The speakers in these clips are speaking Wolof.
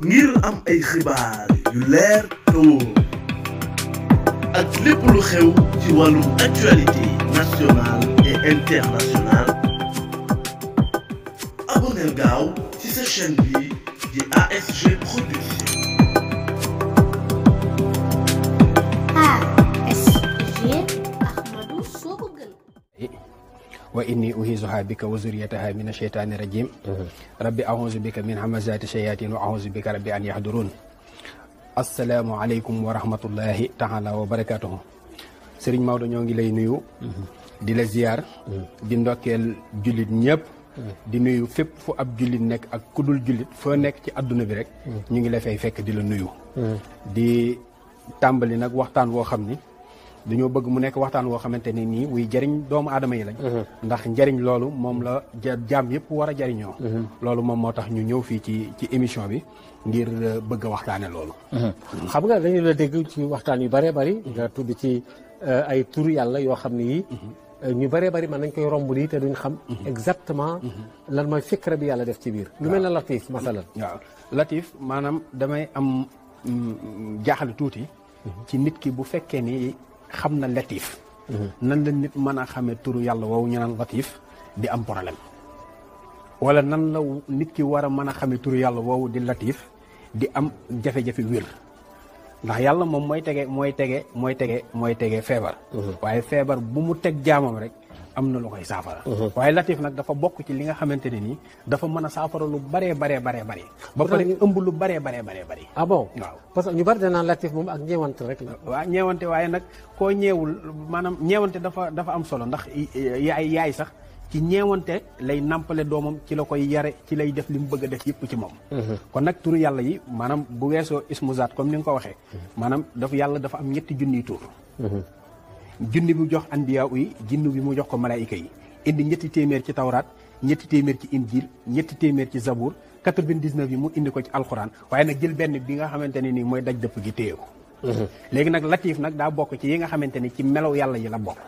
ngir am ay xibaar yu leer te wóor ak lépp lu xew ci wàllum actualité nationale et internationale abonneel gaaw ci sa chaîne bi di ASG Production. ASG Ahmadou Sokogën. wa inni uhizuha bika wa zuriyataha min asheytaani rajim rabbi ahuzu bika min hamazati shayatin wa ahuzu bika rabbi an yahdurun. assalaamu aleykum wa rahmatullahi taala wa barakatuhu. Sëriñ Maodo ñoo ngi lay nuyu di la ziyaar di ndokkeel jullit ñëpp di nuyu fépp fu ab jullit nekk ak kudul jullit foo nekk ci adduna bi rek ñu ngi la fay fekk di la nuyu di tàmbali nag waxtaan woo xam ni dañoo bëgg mu nekk waxtaan woo xamante ne nii wuy jëriñ doomu aadama yi lañ ndax njëriñ loolu moom la jaam yëpp war a jëriñoo loolu moom moo tax ñu ñëw fii ci émission bi ngir bëgg a waxtaane loolu xam nga dañu la dégg ci waxtaan yu bëree bëri nga tudd ci ay turu yàlla yoo xam ne yi ñu bëree bëri mën nañ koy romb nii te duñ xam exactement lan mooy fikra bi yàlla def ci biir lu mel na latif masalan waaw latif maanaam damay am jaaxle tuuti ci nit ki bu fekkee ni xam na latif nan la nit mën a xamee turu yàlla woowu ñu naan latif di am problème wala nan la nit ki war a mën a xamee turu yàlla woowu di latif di am jafe-jafe wér ndax yàlla moom mooy tege feebar waaye feebar bu mu teg jaamam rek am na lu koy saafara waaye latif nag dafa bokk ci li nga xamante ne nii dafa mën a saafara lu baree bare ba pare ëmb lu baree bare ah bon waaw parce que ñu bari danaan latif moom ak ñeewante rek la waaw ñeewante waaye nag koo ñeewul maanaam ñeewante dafa am solo ndax yaay sax ci ñeewante lay nàmpale doomam ci la koy yare ci lay def li mu bëgg a def yëpp ci moom kon nag turu yàlla yi maanaam bu weesoo ismu zaat comme ni nga ko waxee maanaam yàlla dafa am ñetti junniy tur junni bi jox anbiya yi jinnu bi mu jox ko malaayika yi indi ñetti téeméer ci tawraat ñetti téeméer ci injil ñetti téeméer ci zabour 99 yi mu indi ko ci alxuraan waaye nag jël benn bi nga xamante ne nii mooy daj dëpp gi téye ko léegi nag latif nag daa bokk ci yi nga xamante ni ci melaw yàlla yi la bokk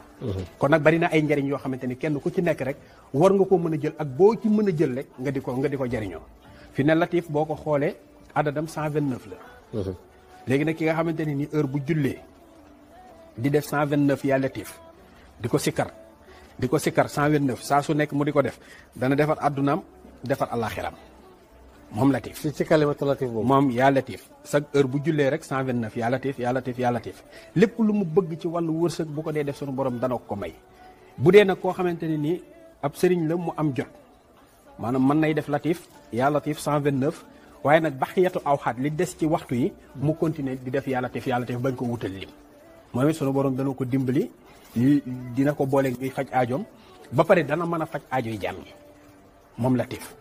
kon nag bari na ay njariñ yoo xamante ni kenn ku ci nekk rek war nga ko mën a jël ak boo ci mën a jël rek nga di ko jariñoo fi ne latif boo ko xoolee adadam 129 la léegi nag ki nga xamante ne ni heure bu jullee di def 129 yaa latif di ko sikkar 129 saa su nekk mu di ko def dana defar addunaam defar àllaaxiram moom latif ci kalimatu latif boobu moom yaa latif chaque heure bu jullee rek 129 yaa latif lépp lu mu bëgg ci wàllu wërsëg bu ko dee def sunu borom dana ko may bu dee nag koo xamante ne nii ab sëriñ la mu am jot maanaam mën nay def latif yaa latif 129 waaye nag baxiyatu awxaat li des ci waxtu yi mu continuer di def yaa latif bañ ko wutal lim moom it sunu borom dana ko dimbali dina ko booleeg ñuy faj aajoom ba pare dana mën a faj aajo yi jàmm yi moom latif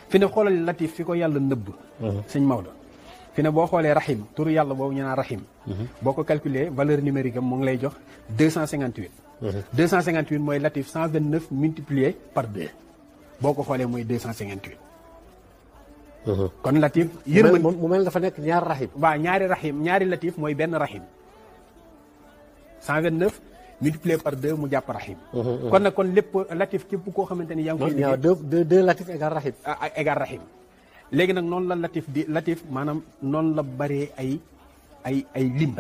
fi ne xoolal latif fi ko yàlla nëbb sëñ Maodo fi ne boo xoolee rahim turu yàlla boobu ñu naan rahim boo ko calculer valeur numérique am mu ngi lay jox 258 258 mooy latif 129 multiplié par 2 boo ko xoolee mooy 258 kon latif yërmande mu mel dafa nekk ñaari rahim waaw ñaari latif mooy benn rahim 129 multiplié par 2 mu jàpp rahim kon nag kon lépp latif képp koo xamante ni yaa ngi koy liggéey deux latif égal rahim égal rahim léegi nag noonu la latif maanaam noonu la bëree ay lim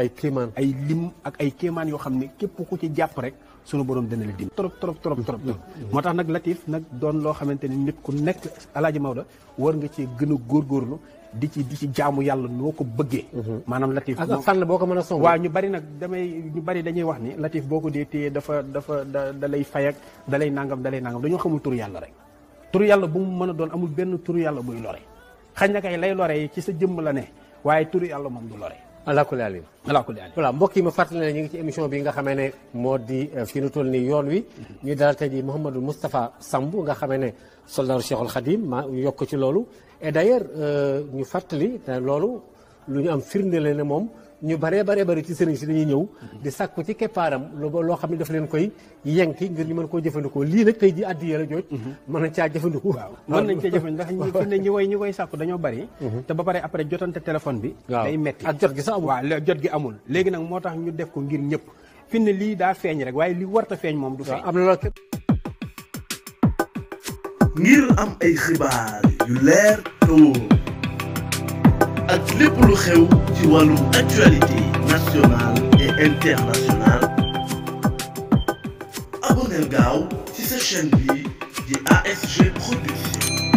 ay lim ak ay kéemaan yoo xam ne képp ku ci jàpp rek sunu borom dana la dim trop moo tax nag latif nag doon loo xamante ni nit ku nekk Alaaji Maodo war nga ci gën a góorgóorlu di ci jaamu yàlla noo ko bëggee maanaam latif ak fànn boo ko mën a song waaw ñu bari dañuy wax ni latif boo ko dee téye da lay fayak da lay nangam dañoo xamul turu yàlla rek turu yàlla bu mu mën a doon amul benn turu yàlla buy lore xañ na kay lay lore ci sa jëmm la ne waaye turu yàlla moom du lore alaakulli alim voilà mbokk yi ma fàttali ne ñu ngi ci émission bi nga xamee ne moo di fi nu toll nii yoon wi ñuy dalal tey ji Mouhamadou Moustapha Samb nga xamee ne soldaaru Cheikhul Khadim ma yokk ci loolu et d'ailleurs ñu fàttali te loolu lu ñu am firnde la ne moom ñu bari ci sëriñ si dañuy ñëw di sàkku ci keppaaram loo xam ne daf leen koy yenki ngir ñu mën koo jëfandikoo lii nag tey ji addiya la jooj mën nañ caa jëfandikoo waaw mën nañ caa jëfandikoo ndax fi ne ñi koy sàkku dañoo bari te ba pare après jotante téléphone bi day metti ak jot gi sax amul waaw jot gi amul léegi nag moo tax ñu def ko ngir ñëpp fi ne lii daa feeñ rek waaye li warta feeñ moom du feeñ am na loolu ngir am ay xibaar yu leer te wóor ak lépp lu xew ci wàllum actualité nationale et internationale abonneel gaaw ci sa chaîne bi di ASG Production.